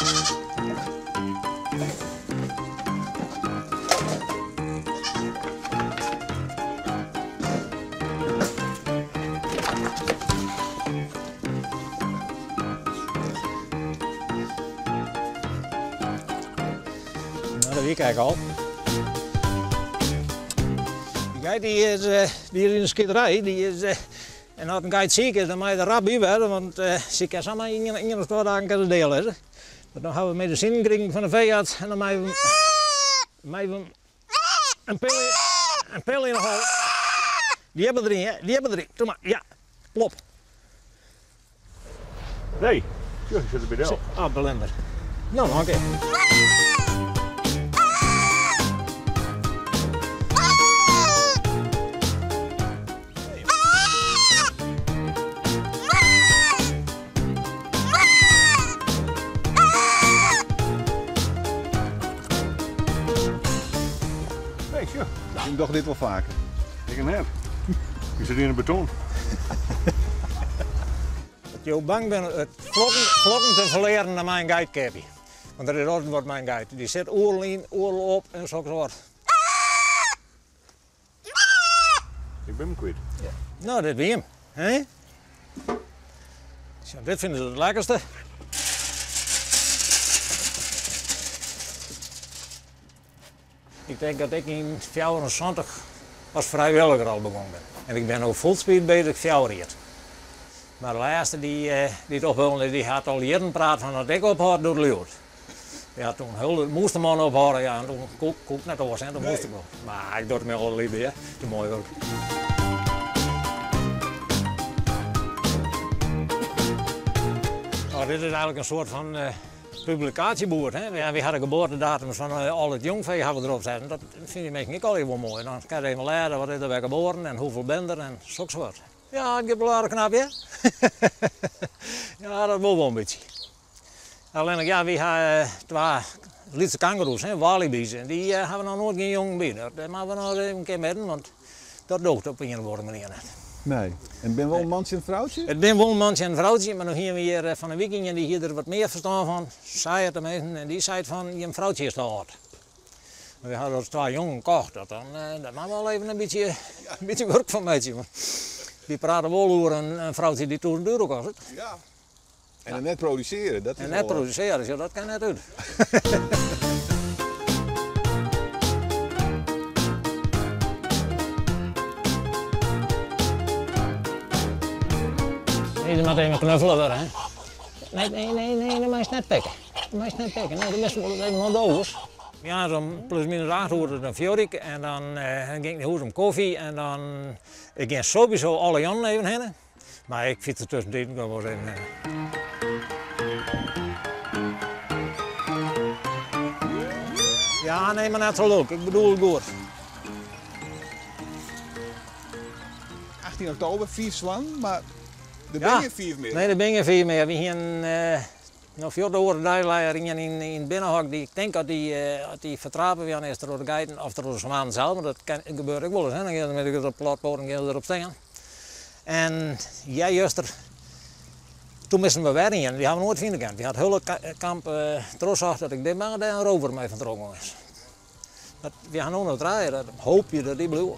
Nou, dat wie ik eigenlijk al. Die geit die is, eh, die is yn de skiterij. Die is, eh, en as in geit siik is, dan mei der rap by wurde, want eh, se kin samar ien, ien of twa dagen kin se dea lizze. Maar dan hawwe we medisinen krigen fan de feearts en dan meie we, meie we in pil, in pil yn de hol. Die hawwe deryn, hè? Die hawwe deryn. Doe mar, ja. Plop. Nee, sjoch, ik sit der by del. Ah, belinder. No, noch in kear. Nee, sjoch. Ik doch dit wol faker. Ik net. Ik sit yn it beton. As jo bang binne it flokken, flokken te ferlearen, dan mei in geit keapje. Want der is altyd wat mei in geit. Dy sit oeral yn, oeral op en soks wat. Ik bin him kwyt. No, dit wie him. Hè? Zo, dit fine se it lekkerste. Ik tink dat ik yn 74 as frijwilliger al begûn bin. En ik bin no full speed bezich 4 jier. Mar de lêste dy't opholden is, dy hat al jierren praat fan dat ik ophâld doe't liuwt. Ja, toen hulde, moast de man ophâlde, ja, en toen koe, koe ik net oars, hè, toen moast ik wol. Mar ik doch it mei alle leafde, hear. It is moai wurk. Oh, dit is eigenlik in soart fan publikaasjeboerd. Hè? Ja, wy ha de geboartedatums fan al it jongfee hawwe we derop setten. Dat fine de minsken ek allegear wol moai. Dan kinne se even lêze wat is der wer geboren en hoefolle binne der en soksoart. Ja, it giet wol aardich knap, hear. Ja, dat wol wol in bytsje. Allinnich, ja, wy ha twa lytse kangoeroes, hè, wallaby's, en dy hawwe noch noait gjin jongen by. Dat moatte we noch even in kear mjitten, want dat doocht op ien of oare manier net. Nee. En it binne wol in mantsje en in froutsje? It binne wol in mantsje en in froutsje, mar no hiene we hjir fan 'e wike ien, dy hie der wat mear ferstân fan, sei it teminsten, en dy seit fan, jim froutsje is te âld. Mar wy hawwe dus twa jongen kocht, dat dan, dêr moatte we al even in bytsje, in bytsje wurk fan meitsje. Want wy prate wol oer in froutsje dy't 1000 euro kostet. Ja. En net produsearje, dat is En net produsearje, ja, dat kin net út. Nee, der moat even knuffele wurde, hè. Nee, nee, nee, nee, dat meist net pikke. Dat meist net pikke. Nee, dat bist wol even wat oars. Ja, om plus minus 8 oere dan fjurre ik en dan gean ik nei hûs om kofje en dan ik gean sowieso alle jûnen even hinne. Mar ik fyts der tuskentiid noch wolris even hinne. Ja, nee, mar net sa lulk. Ik bedoel it goed. 18 oktober, fiif swannen, mar der binne gjin fiif mear. Nee, der binne gjin fiif mear. Wy hienen no fjouwer oare dei lei der ien yn it binnenhok dy't ik tink dat dy, at dy fertrape wurden is troch de geiten of troch de swannen sels, want dat kin, gebeurt ek wolris, hè. Dan gean se mei de grutte platpoaten gean se derop stean. En earjuster, toen misten we wer ien, dy hawwe we noait fine kind. Wy ha it hiele kamp trochsocht dat ik bin bang dat dêr in rover mei fan troch gong is. Mar wy ha no noch trije, dat hoopje dat dy bliuwe.